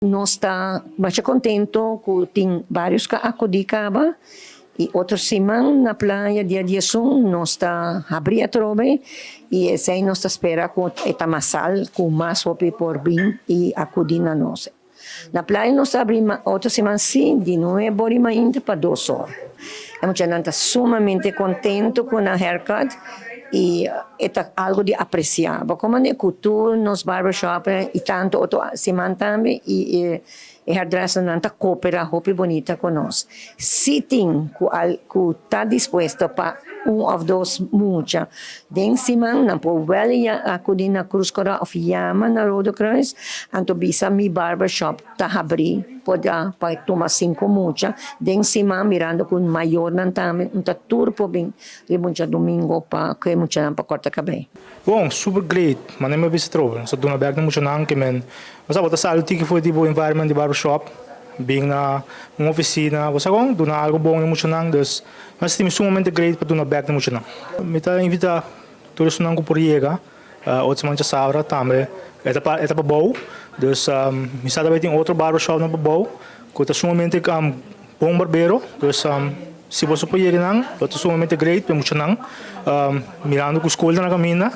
Nos ta masha contento cu tin varios cu a acudi caba y otro siman na Playa dia 11 nos ta habri atrobe y esey nos ta spera cu e ta masal cu mas hopi por bin y acudi na nos. Na Playa nos ta habri otro siman si di 9 or di mainta pa 2 or. E muchanan ta sumamente contento cu nan haircut y e ta algo di aprecia. Bo como ne cu tur nos barbershop y tanto otro siman tambe y e hairdresser nan ta coopera hopi bunita cu nos. Si tin cu al cu ta dispuesto pa un of dos mucha den siman, nan por wel ya acudi na Cruz Cora of yama na Rode Kruis, anto bisa mi barbershop ta habri por pa tuma cinco mucha den siman, mirando cu mayornan tambe no ta tur por bin riba un diadomingo pa cu e muchanan pa corta cabey. Bon, super great. Manera mi a bisa trobe. So duna bek na muchanan ke men. Bo sa bo ta sali tiki for di bo environment di barbershop, bin na un oficina, bo sa kon duna algo bon na muchanan. Dus mi a sinti mi sumamente great pa duna bek na muchanan. Mi ta invita tur esunnan ku por yega otro siman djasabra tambe e ta pabou. Dus mi sa tambe tin otro barbershop na pabou ku ta sumamente bon barbero. Dus si bo por yega nan, lo ta sumamente great pa muchanan, mirando ku skol ta na kaminda.